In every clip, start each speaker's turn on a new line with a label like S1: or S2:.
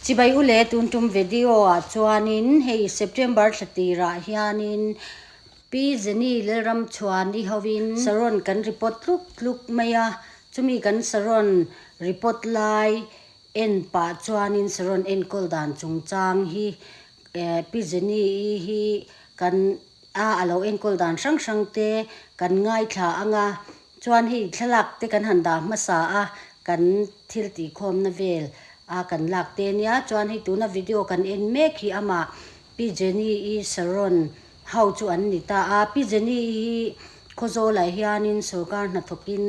S1: Chibai u le tun tum video ah chuanin hei September thla tirah hianin Pi Jenny Lalramchhuani hovin Saron kan report tluk tluk mai a, chumi kan Saron report lai en pah chuanin Saron enkawl dan chungchang hi Pi Jenny-i hi kan a a lo enkawl dan hrang hrang te kan ngaithla ang a, chuan hei thlalak te kan han dah hmasa a, kan thil tihkhawmna vel a kan lak te nia, chuan hei tuna video kan en mek hi amah Pi Jenny-i Saron ho chu an ni ta a, Pi Jenny-i hi Khawzawlah hianin sorkar hnathawkin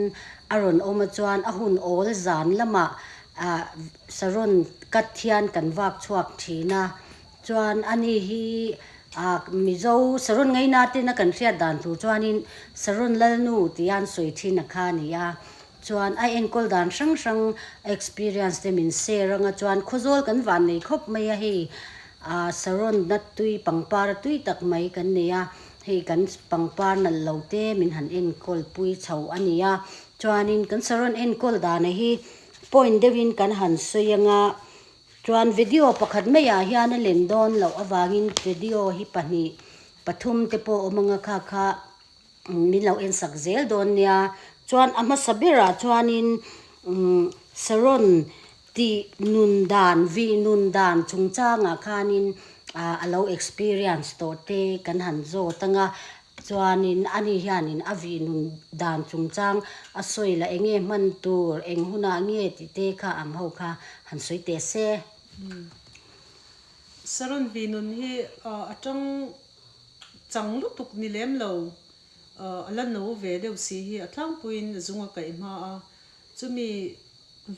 S1: a rawn awm a chuan a hun awl zan lamah ah Saron kat hian kan vak chhuak thin a, chuan ani hi ah Mizo Saron ngaina tena kan hriat dan tur chuanin Saron Lalnu tia an sawi thin a kha a ni a, chuan a enkawl dan hrang hrang experience te min share anga chuan Khawzawl kan van nei khawp mai a hei ah Saron na tui pangpar a tui tak mai kan nei a. Hei kan pangpar nalh lo te min han enkawl pui chho a ni a, chuanin kan saron enkawl dana hi point deuhin kan han sawi anga chuan video pakhat maiah hian a len dawn loh avangin video hi pahnih pathum te pawh awm anga kha kha min lo en sak zel dawn nia chuan a hmasa berah chuanin umm saron Tih nun dan, vih nun dan chungchangah khanin a lo experience tawh te kan han zawt anga, chuanin ani hianin a vih nun dan chungchang a sawi la enge hman tur, eng hunah nge tih te kha ang ho kha han sawi teh se.
S2: Saron vih nun hi a tang chang lutuk ni lem lo, a la no ve deuh si hi a tlangpuiin zung a kaih hma a, Chumi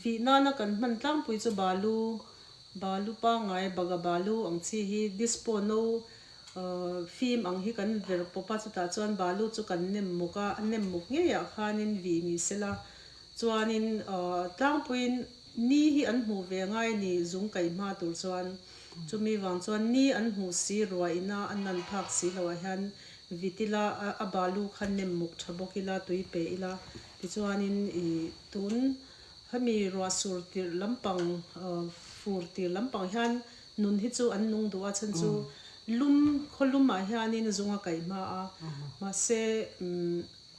S2: vih nana kan hman tlangpui chu balu, balu pangngai, baga balu ang chi hi dispo no fim ang hi kan ver pawp a, chutah chuan balu chu kan nem muk a, a nem muk ngeiah khanin vih ni sela chuanin tlangpuiin ni hi an hmuh ve ngai ni zung kaih hma tur chuan chumi vang chuan ni an hmuh si ruaina a nan phak si loah hian vit ila a balu kha nem muk tha bawk ila tui pe ila. Tichuanin i tun hemi ruah sur tirh lampang fur tir lampang hian nun hi chu an nung duh a chhan chu lum khaw lumah hianin zung a kaih hma a mahse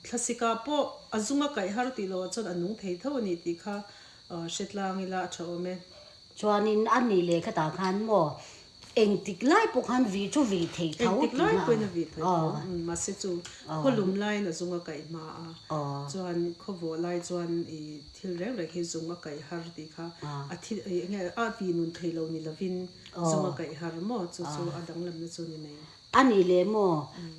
S2: thlasik ah pawh a zung a kaih har tih loh chuan a nung thei tho a ni tih kha hre tlang ila a tha awm e.
S1: Chuanin a nih leh khatah khan maw Engtik lai pawh khan vih chu vih theih tho
S2: Engtik lai pawhin a vih theih tho. Mahse chu khaw lum laiin a zung a kaih hma a, chuan khaw vawh lai chuan i thil reng reng hi zung a kaih har tih kha a thil enge a vih nun thei lo ni lovin zung a kaih har maw chu chu a danglamna chu ni mai.
S1: A nih leh maw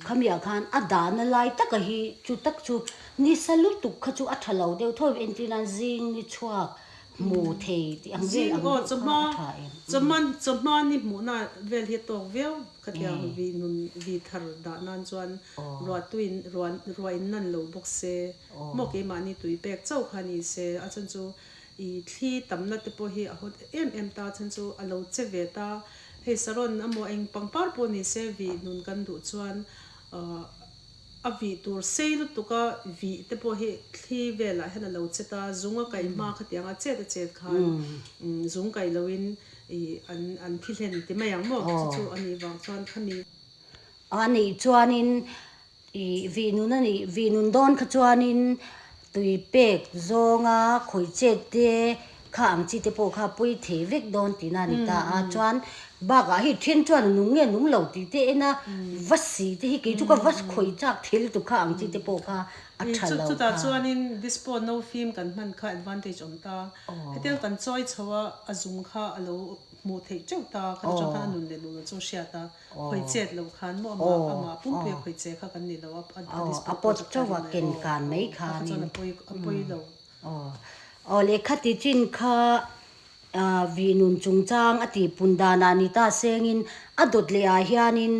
S1: khamiah khan a dahna lai taka hi chu tak chu nisa lutuk kha chu a tha lo deuh tho entir nan zing ni chhuak hmu thei tih ang vel ang deuh kha a tha em?
S2: Chawhma chawhma ni hmuhna vel hi a tawk viau khatiang vi nun vi thar dah nan chuan ruah tuin ruah ruah in nan lo bawk se maw keimahni tui pek chauh kha ni se a chhan chu i thli tamna te pawh hi a hawt em em ta chhan chu a lo che ve ta hei saron amaw eng pangpar pawh ni se vi nun kan duh chuan A vih tur sei lutuk a, vih te pawh hi thli velah hian a lo chet a, zung a kaih hma khatiang a chet a chet khan zung kaih loin ih an an thi hlen ti mai ang maw chu chu a nih vang chuan khami.
S1: A nih chuanin ih vih nun a nih vih nun dawn kha chuanin Tui pek zawnga khawih chet te kha ang chi te pawh kha pawi thei vek dawn tihna a ni ta a, chuan bakah hei then chuan a nung nge nung lo tih te ena va si te hi kei chu ka va khawih chak thei lutuk kha ang chi te pawh kha a tha lo kha.
S2: Chutah chuanin dispo no fim kan hman kha advantage awm ta, hetiang kan chawi chho a a zung kha a lo hmuh theih teuh ta, khati chuan khan a nun leh nun lo chu a hriat a. Khawi chet lo khan maw amah amah pumpuia khawi che kha kan ni lo a a
S1: display a pawt chauh a ken kan mai khan in
S2: a pawi a pawi lo.
S1: Aw lehkha ti chin kha vih nun chungchang a tih pun danah ni ta sengin a dawt leh ah hianin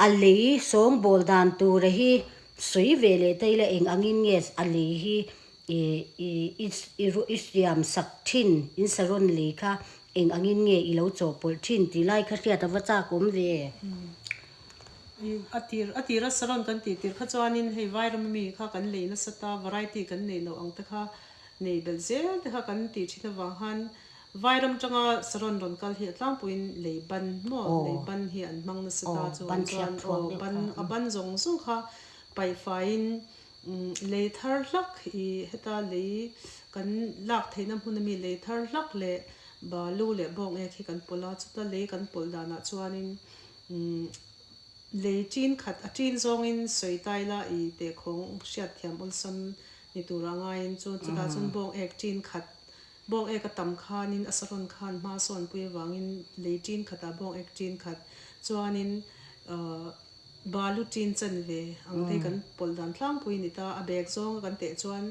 S1: a lei sawngbawl dan tura hi sawi ve leh ta ila eng angin nge a lei hi I siam sak thin, in saron lei kha eng angin nge i lo chawhpawlh thin tih lai kha hriat a va chak awm ve.
S2: A tir a tira saron kan tih tir kha chuanin hei vairam ami kha kan lei nasa ta, variety kan nei loh ang te kha nei belh zel te kha kan tih thin avang khan. Vairam tanga saron rawn kal hi a tlangpuiin lei ban maw lei ban hi an hmang nasa ta chu an chuan aw ban a ban zawng zawng kha paih faiin lei thar hlak i heta lei kan lak theihna hmun ami lei thar hlak leh balu leh bawng ek hi kan pawlh a chuta lei kan pawlh danah chuanin Lei ṭin khat a ṭin zawngin sawi tai la i tehkhawng hriat thiam awlsam ni tura ngaiin chu chutah chuan bawng ek ṭin khat bawng ek a tam khanin a saron khan hma sawn pui avangin lei ṭin khatah bawng ek ṭin khat chuanin balu ṭin chan ve ang te kan pawlh dan tlangpui ni ta a bag zawnga kan teh chuan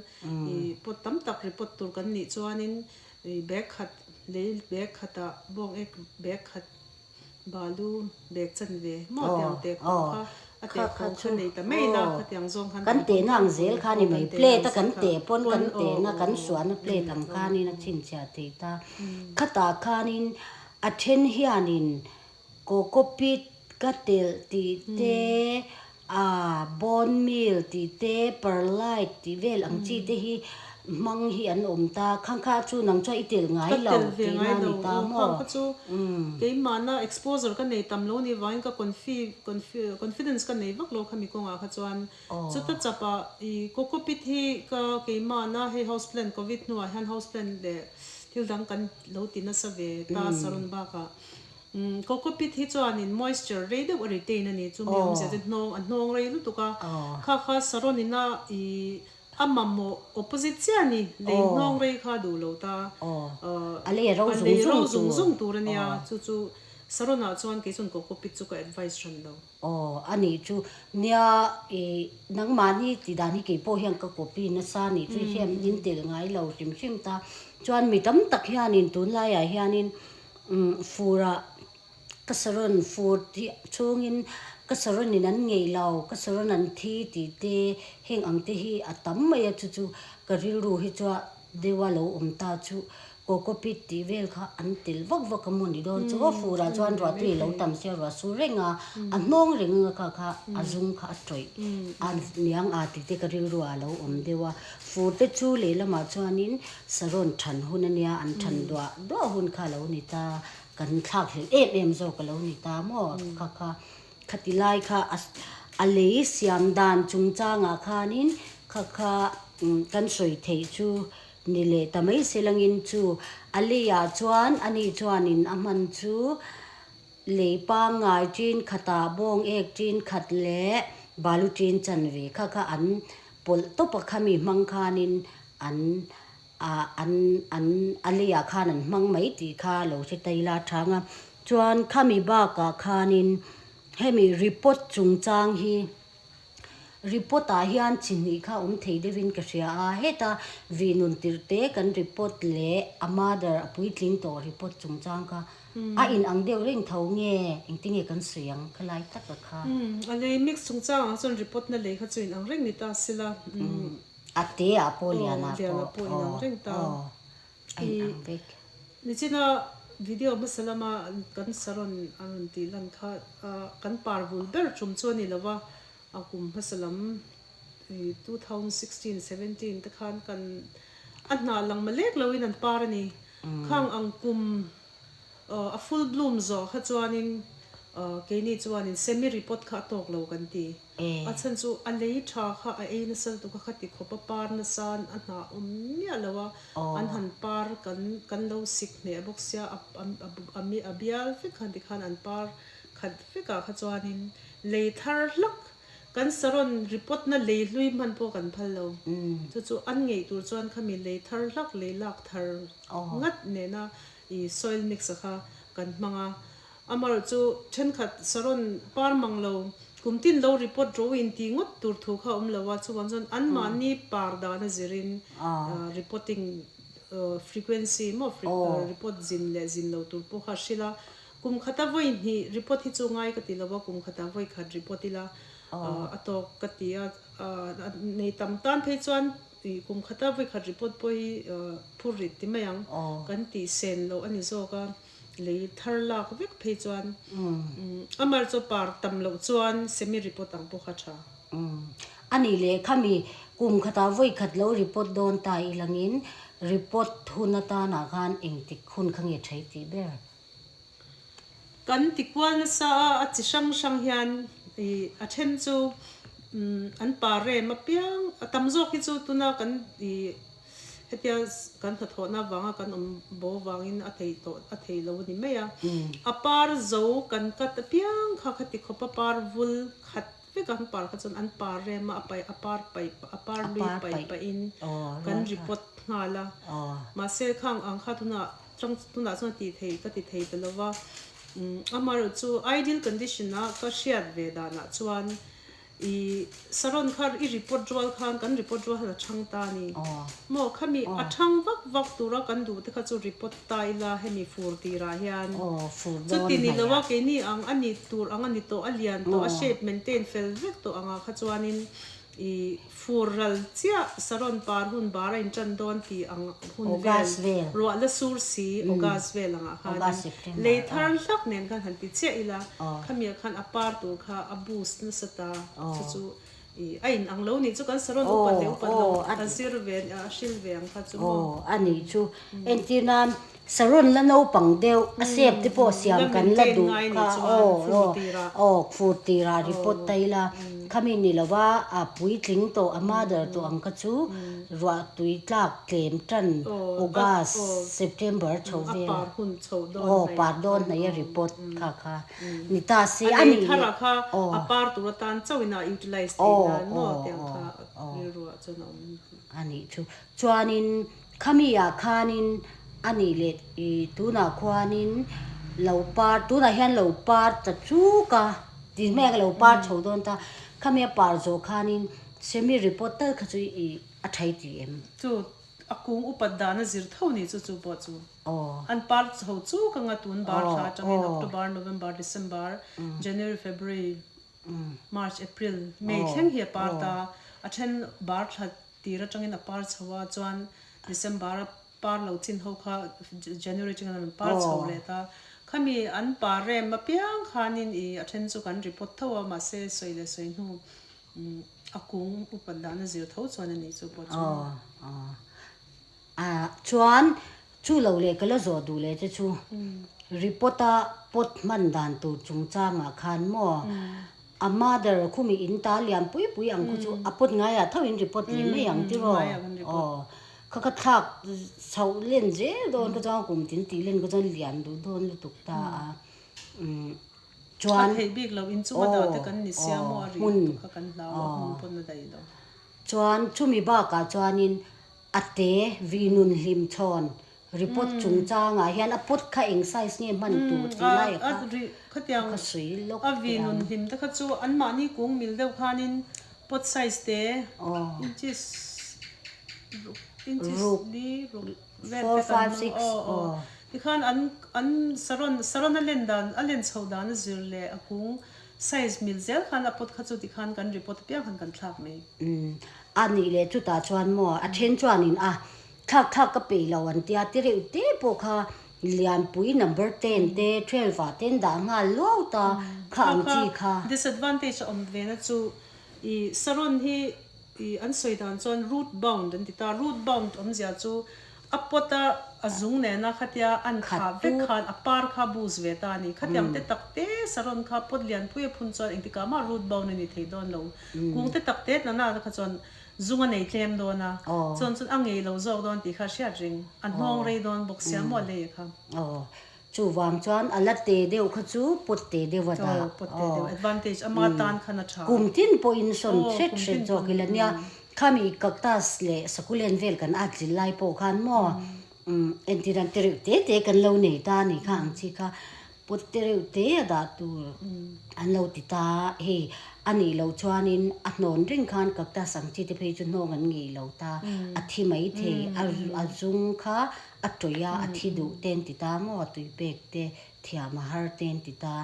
S2: i pot tam tak report tur kan nih chuanin i bag khat lei bag khatah bawng ek bag khat Balu bag chan ve maw tiang teh khawng kha a teh khawng kha nei ta mai la khatiang zawng khan
S1: kan teh na ang zel kha ni mai plate a kan teh pawn kan teh na kan suahna plate ang khanin a chhinchhiah thei ta khatah khanin a then hianin coco pit ka telh tih te ah bone meal tih te perlite tih vel ang chi te hi hmang hi an awm ta khang kha chu nang chuan i telh ngai
S2: Ka
S1: lo
S2: telh ve
S1: tihna
S2: ngai
S1: a
S2: lo
S1: ni ta
S2: aw
S1: maw?
S2: khang kha chu keimahna exposure ka nei tam lo ni vangin ka confi confi confidence ka nei vak lo khami kawngah kha chuan chuta chapah i coco pit hi ka keimahna hei house plant covid hnuah hian house plant leh thil dang kan lo ti nasa ve ta saron bakah Coco pit hi chuanin moisture rei deuh a retain a ni. Chumi awmzia chu hnawng a hnawng rei lutuk a. Kha kha saron ina i a mamawh opposite chiah a ni. Lei hnawng rei kha a duh lo ta.
S1: A lei a ro
S2: zung zung tur. A lei ro zung zung tur a nia. Chu chu saron ah chuan kei chuan coco pit chu ka advice hran lo.
S1: Aw a nih chu. Nia i nangmahni tih dan hi kei pawh hian ka copy nasa a nih chu hian in telh ngai lo hrim hrim ta. Chuan mi tam tak hianin tunlaiah hianin Furah ka saron fur tih chhungin ka saron in an ngeih lo, ka saron an thi tih te heng ang te hi a tam mai a chu chu ka rilru hi chuan deuha lo awm ta chu coco pit tih vel kha an tel vak vak a maw ni dawn chu aw furah chuan ruah tui a lo tam sia ruah sur reng a, a hnawng reng anga kha kha a zung kha a tawih a niang a tih te ka rilru ah a lo awm deuh a, fur te chu lehlamah chuanin Saron than hun a nia, an than duah duah hun kha a lo ni ta, kan thlak hlelh em em zawk a lo ni ta maw? Kha kha khati lai kha a lei siam dan chungchangah khanin kha kha kan sawi theih chu ni leh ta mai se langin chu a leiah chuan ani chuanin a hman chu lei pangngai ṭin khatah bawng ek ṭin khat leh balu ṭin chanve kha kha an pawlh tawp a khami hmang khanin an ah an an a leiah khan an hmang mai tih kha lo hre ta ila a chhang a chuan khami bakah khanin hemi report chungchang hi report ah hian chi hnih kha awm thei deuhin ka hria a heta vih nun tirh te kan report leh a mother a puitling tawh report chungchang kha a in ang deuh reng tho nge engtinge kan sawi ang khalai taka kha.
S2: A lei mix chungchang ah chuan report na lei kha chu in ang reng ni ta sila.
S1: A te ah pawh lian ah pawh
S2: aw
S1: aw a in ang vek.
S2: Nichina video hmasa lama kan saron a rawn tih lan kha kan par bul ber tum chu a ni lova a kum hmasa lam 2016 17 te khan kan a hnah lang malek loin an par a ni. Khang ang kum A full bloom zawh kha chuanin keini chuanin semi repot kha a tawk lo kan ti. A chhan chu a lei tha kha a ei nasa lutuk a khati khawp a par nasa a hnah awm miah lo a, an han par kan kan lo sik hneh bawk sia a bial vek khan tikhan an par khat vekah kha chuanin lei thar hlak Kan saron report na lei hlui hman pawh kan phal lo. Chu chu an ngeih tur chuan khami lei thar hlak lei lak thar ngat nena i soil mix a kha kan hmang a. Amaherawh chu thenkhat saron par mang lo kum tin lo report ro in ti ngawt tur thu kha awm lo a, chuvang chuan anmahni par dan a zirin reporting frequency maw report zin leh zin lo tur pawh kha a hrilh a. Kum khata vawi hnih report hi chu ngai ka ti lo a, kum khata vawi khat report ila a tawk ka ti a, nei tam tan phei chuan kum khata vawi khat report pawh hi phur rit ti mai ang kan tih sen loh a ni zawk a, lei thar lak vek phei chuan amar chu par tam loh chuan semi report ang pawh kha tha.
S1: A nih leh khami kum khata vawi khat lo report dawn ta ilangin. Report hun atanah khan engtik hun kha nge thei tih ber?
S2: Kan ti kual nasa a, a chi hrang hrang hian ih a then chu an pa rem apiang, a tam zawk hi chu tuna kan ih hetia kan hnathawhna avanga kan awm bo vangin a thei tawh a thei lo a ni mai a. A par zo kan cut apiang kha khati khawpa par vul khat vek a, an par kha chuan an par rem a, a pai a par pai a par lui pai pahin kan report nghal a. Mahse khang ang kha tunah Chang tunah chuan tih thei ka ti thei ta lo va, amaherawh chu ideal condition a ka hriat ve danah chuan i saron kha i report rual khan kan report rual khan a chhang ta a ni maw khami a chhang vak vak tura kan duh te kha chu report ta ila hemi fur tirah hian chuti ni lo a keini ang a ni tur ang a ni tawh a lian tawh a shape maintain fel vek tawh angah kha chuanin I fur ral chiah Saron par hun bar a intan dawn tih ang hun vel, ruah la sur si August vel angah khanin lei thar hlak nen khan han ti chiah ila, khamiah khan a par tur kha a boost nasa ta, chu chu i a in ang lo nih chu kan Saron upat leh upat lo a zir ve a hril ve ang kha chu maw.
S1: Aw a nih chu, entir nan Saron la naupang deuh a sep te pawh siam kan la duh kha aw aw aw fur tirah report ta ila khami ni lova a puitling tawh a mother tawh ang kha chu ruah tui tlak tlem tan August September chho vel aw par dawn hnaih a report kha kha ni ta se a nih leh
S2: aw
S1: aw aw aw a nih chu chuanin Khami ah khanin a nih leh i tunah khuanin lo par tunah hian lo par ta chuk a ti hmel ka lo par chho dawn ta khami a par zawh khanin semi report tal kha chu i a thei ti em?
S2: Chu a kung upat dan a zir tho ni chu chu pawh chu an par chho chuk anga tun bar thla atangin October, November, December, January, February, March, April, May thleng hi a par ta a then bar thla Tir atangin a par chho a, chuan December a par lo chin ho kha January atangin an rawn par chho leh ta. Khami an par rem apiang khanin i a then chu kan report tho a, mahse sawi leh sawi hnu a kung upat dan a zir tho chuan a nih chu pawh chu.
S1: Aw aw chuan chu lo leh ka la zawh duh leh te chu report a pot hman dan tur chungchangah khan maw A mother khumi in ta lian pui pui ang khu chu a pawt ngaiah tho in report leh mai ang tiraw? Aw kha kha thlak chhoh len zel dawn kha chuan kum tin tih len kha chuan lian duh dawn lutuk ta a umm chuan
S2: A theih bik lo in chunga dah te kan ni sia maw a rih lutuk kha kan hlau a hmun pawn a daih lo.
S1: Chuan chumi bakah chuanin a te vi nun hlim chhawn Report chungchangah hian a pot kha eng size nge hman tur tih lai a kha ka sawi lawk
S2: A vi nun hlim te kha chu anmahni kung mil deuh khanin pot size te inches ruk inches li ruk vel te kan hmang aw aw tikhan an an saron saron a len dan a len chhoh dan a zir leh a kung size mil zel khan a pot kha chu tikhan kan report apiang khan kan thlak mai.
S1: A nih leh chutah chuan maw a then chuanin a Thlak thlak ka peih lo an tia ti reuh te pawh kha Lianpui number ten te 12 ah ten dah nghal luau ta kha ang chi kha.
S2: Disadvantage a awm ve na chu i saron hi i an sawi dan chuan root bound an ti ta, root bound awmzia chu a pot a a zung nena khatia an thlah vek khan a par kha boost ve ta a ni. Khatiang te tak te saron kha pot lianpui a phun chuan engtikah mah root bound a ni thei dawn lo. Kung te tak te na na kha chuan Zung a nei tlem dawn a, chuan chuan a ngei lo zawk dawn tih kha hriat reng, a hnawng rei dawn bawk sia maw lei kha.
S1: Aw, chuvang chuan a la te deuh kha chu pawt te deuh a dah.
S2: Aw, pawt te deuh, advantage ama tan khan a tha.
S1: Kum tin pawhin sawn hret hret zawk ila nia, khami cactus leh succulent vel kan at zil lai pawh khan maw entir ang te reuh te te kan lo nei ta a nih kha ang chi kha. Put te reuh te a dah tur an lo ti ta a, hei a nih loh chuanin a hnawn reng khan cactus ang chi te phei chu hnawng an ngei lo ta, a thi mai thei, a zung kha a tawih a, a thi duh te an ti ta maw, a tui pek te thiam a har te an ti ta,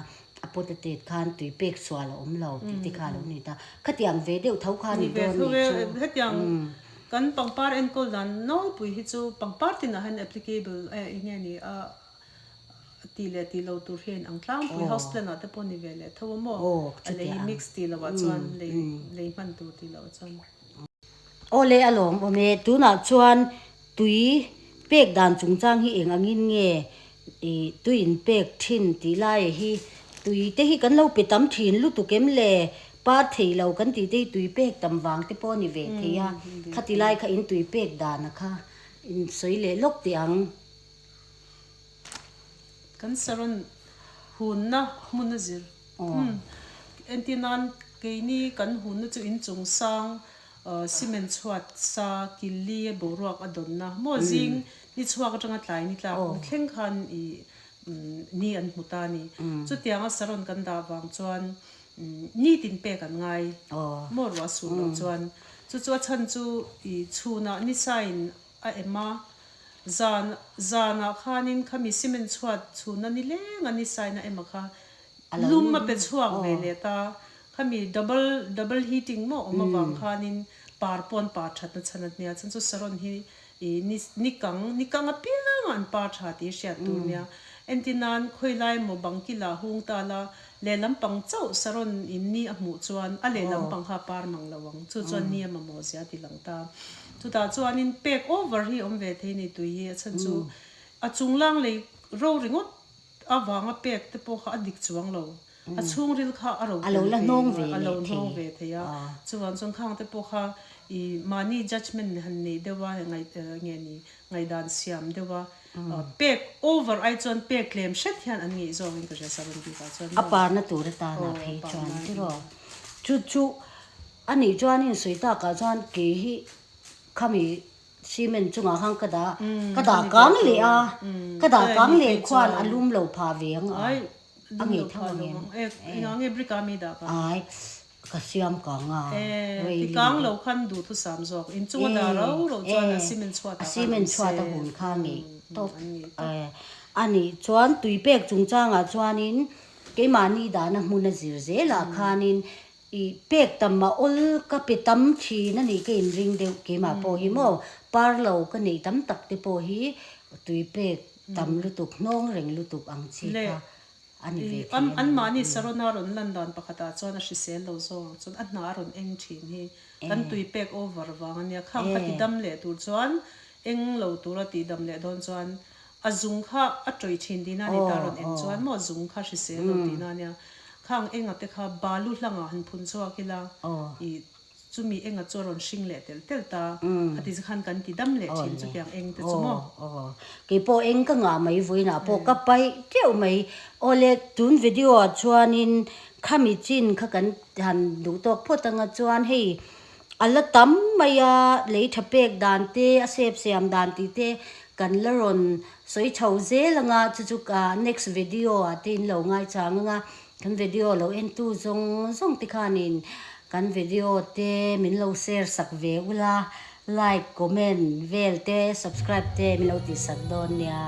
S1: a pot a tet khan tui pek sual a awm lo tih te kha a lo ni ta, khatiang ve deuh tho kha a ni dawn nih chu.
S2: Hetiang kan pangpar enkawl dan nawlpui hi chu pangpar tinah hian applicable eng nge ni a. Tih leh tih lo tur hian ang tlangpui house plant ah te pawh ni ve leh tho a maw? A lei mix tih loh ah chuan lei lei hman tur tih loh ah chuan.
S1: Awle a lawm awm e, tunah chuan Tui pek dan chungchang hi eng angin nge ih tui in pek thin tih laia hi tui te hi kan lo pe tam thin lutuk em le? Par thei lo kan tih te hi tui pek tam vang te pawh a ni ve thei a, khati lai kha in tui pek dana kha in sawi leh lawk teh ang.
S2: Kan saron hunna hmun a zir. Entir nan keini kan hunna chu inchung sang cement chhuat sa killi a boruak a dawnna maw zing ni chhuak atanga tlai ni tlak thleng khan ih ni an hmu ta a ni. Chutianga saron kan dah vang chuan nitin pek an ngai maw ruah sur loh chuan. Chu chu a chhan chu ih chhunah ni sain a em a, zan zanah khanin khami cement chhuat chhunna ni leng a ni sain a em a kha lum a pe chhuak ve leh ta, khami double double heating maw awm avang khanin par pawn par thatna chhan a nia, chhan chu saron hi ih ni ni kang ni kang apiang an par tha tih hriat tur nia, entir nan khawi lai maw bang kila hung ta la lehlam pang chauh saron in ni a hmuh chuan a lehlam pang kha a par mang lo ang, chu chuan ni a mamawh zia a ti lang ta. Chutah chuanin pek over hi awm ve thei ni tui hi a chhan chu a chunglang lei ro ringawt avanga pek te pawh kha a dik chuang lo. A chhungril kha a ro tel ve a lo hnawng ve thei a. Chuvang chuan khang te pawh kha i mahni judgement han neih deuh a nge ni ngaihdan siam deuh a pek over ai chuan pek tlem hret hian an ngeih zawngin ka hria saron bikah chuan
S1: A parna tur atana phei chuan tiraw chu chu A nih chuan in sawi takah chuan kei hi khami cement chungah khan ka dah ka dah kang leh a, ka dah kang leh khuan a lum lo phah ve ang a, a ngei tho ang em? Ai ka siam kang a, railing a cement chhuat a hun kha ngei tawp a nih chuan tui pek chungchangah chuanin keimahni dahna hmun a zir zelah khanin I pek tam a awl ka pe tam thin a nih ka inring deuh keimah pawh hi maw par lo ka neih tam tak te pawh hi tui pek tam lutuk hnawng reng lutuk ang chi kha a ni ve thei a ni.
S2: Anmahni Sarona rawn lan dan pakhatah chuan a hrisel lo zawk ang chuan a hna a rawn eng thin hi kan tui pek over vang a nia khang kha ti dam leh tur chuan eng lo tura tih dam leh dawn chuan A zung kha a tawih thin tihna a ni ta rawn en chuan maw zung kha hrisel lo tihna a nia. Khang enga te kha balu hlangah han phun chhuak ila ih chumi enga chu a rawn hring leh telh telh ta. Khati chu khan kan ti dam leh thin chutiang eng te chu maw.
S1: Keipawh eng ka ngah mai vawiinah pawh ka paih teuh mai. Awle tun video ah chuanin khami chin kha kan han duh tawk phawt anga chuan hei A la tam mai a, lei tha pek dan te, a sep siam dan tih te kan la rawn sawi chho zel ang a, chu chu ka next video ah te in lo ngaichang ang a, kan video lo en tu zawng zawng te khanin kan video te min lo share sak ve ula, like, comment vel te, subscribe te min lo tih sak dawn nia.